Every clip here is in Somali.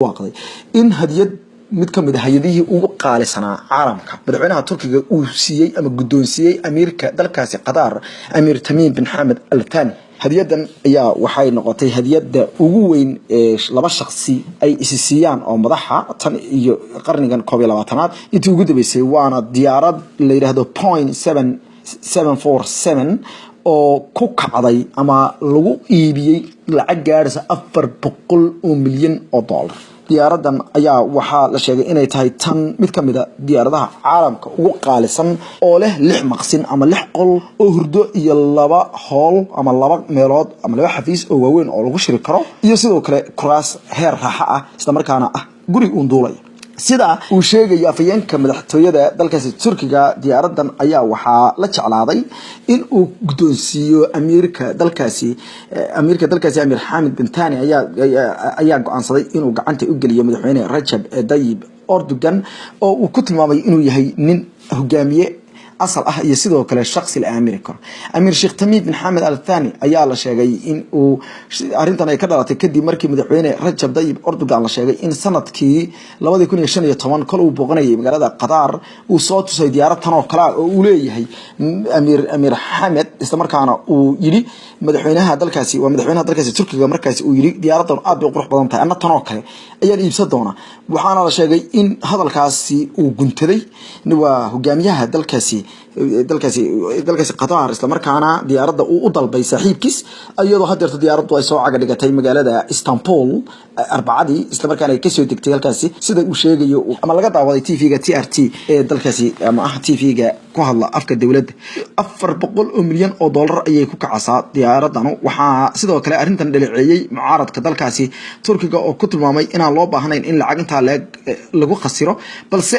Dhawaaqday in hadiyad mid ka mid a hayadihii ugu qaalisanaa caalamka madaxweynaha Turkiga uu siiyey ama guddoonsiiyey amiirka dalkaasi Qatar, Amiir Tamiim bin Xamed Al Thani. Hadiyadan ayaa waxay noqotay hadiyada ugu weyn ee laba shaqsi ay isi siiyaan oo madaxa tan iyo qarnigan 21aad intii ugu dambeysay, waana diyaarad la yidhaahdo Boeing 747 oo ku kacday ama lagu iibiyey lacag gaadhaysa $400 milyan. Diyaaradan ayaa waxaa la sheegay inay tahay tan mid ka mid a diyaaradaha caalamka ugu qaalisan, oo leh lix maqsin ama lix qol oo hurdo iyo laba hool ama laba meelood ama laba xafiis oo waaweyn oo lagu shiri karo, iyo sidoo kale kuraas heer raaxo ah, islamarkaana ah guri uun duulaya, sida uu sheegayo afhayeenka madaxtooyada dalkaasi Turkiga. Diyaaradan ayaa waxaa la jeclaaday in uu guddoonsiiyo amiirka dalkaasi Amiir Xamid bin Thani ayaa go-aansaday inuu gacanta u geliyo madaxweyne Rajab Dayib Erdogan, oo uu ku tilmaamay inuu yahay nin hogaamiye asal ah iyo sidoo kale shaksi la aamini karo. Amiir Sheekh Tamiim bin Xamed Al Thani ayaa la sheegay in uu arrintan ay ka dhalatay kadib markii madaxweyne Rajab Dayib Erdogan la sheegay in sanadkii 2015 kol uu booqanayay magaalada Qatar uu soo tusay diyaarad tan oo kale oo uu leeyahay Amiir Xamed, isla markaana uu yidhi madaxweynaha dalkaasi, waa madaxweynaha dalkaasi Turkiga, markaasi uu yidhi: "Diyaaraddan aad bay u qurux badan tahay, anna tan oo kale ayaan iibsan doonaa." Waxaana la sheegay in hadalkaasi uu guntaday, waa hogaamiyaha dalkaasi Qatar, isla markaana diyaaradda uu u dalbay saaxiibkiis, iyadoo hadeerto diyaaraddu ay soo caga dhigatay magaalada Istanbul Arbacadii, isla markaana ay kasoo degtay halkaasi, sida uu sheegayo ama laga daawaday TV-ga TRT ee dalkaasi ama ah TV-ga ku hadla afka dowladda. $400 milyan ayay ku kacasaa diyaaradanu. Waxaa sidoo kale arrintan dhaleeceeyey mucaaradka dalkaasi Turkiga oo ku tilmaamay inaan loo baahnayn in lacag intaa leeg lagu khasiro, balse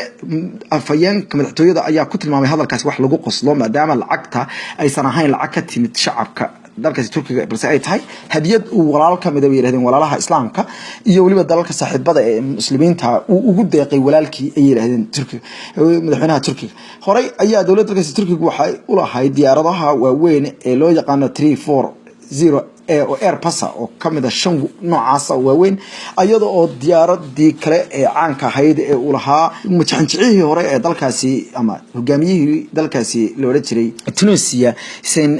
afhayeenka madaxtooyada ayaa ku tilmaamay hadalkaasi wax lagu qoslo, maadaama lacagta aysan ahayn lacag ka timid shacabka dalkaasi Turkiga, balse ay tahay hadiyad uu walaal ka mida, bay yidhahdeen, walaalaha Islaamka iyo weliba dalalka saaxiibada ee Muslimiinta uu ugu deeqay walaalkii, ayay yidhahdeen Turkiga, madaxweynaha Turkiga. Horey ayaa dowladda dalkaasi Turkiga waxay u lahayd diyaaradaha waaweyn ee loo yaqaano 340 oo Airbus oo kamid a shan noocaasa waaweyn, iyada oo diyaaradii kale ee caanka ahayd ee uu lahaa mujixinjicihii hore ee dalkaasi ama hogaamiyihii dalkaasi la odhan jiray Tunisia, Sen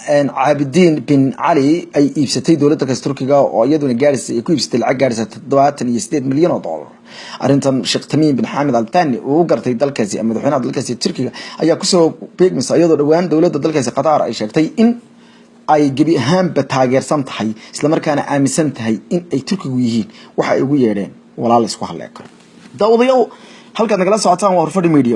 Caabidiin bin Cali, ay iibsatay dowladda dalkaasi Turkiga, oo iyaduna gaarisa ay ku iibsatay lacag gaarisa $78 milyan. Arrintan Sheekh Tamiim bin Xamed Al Thani uu u gartay dalkaasi ama madaxweynaha dalkaasi Turkiga ayaa kusoo beegmaysa iyadoo dhowaan dowladda dalkaasi Qatar ay sheegtay in ay gebi ahaanba taageersan tahay, islamarkaana aaminsan tahay in ay Turkigu yihiin waxa ay ugu yeedheen walaal la isku halleen karo. Daawadayaal, halkaad nagala socotaan waa Horfadhi Media.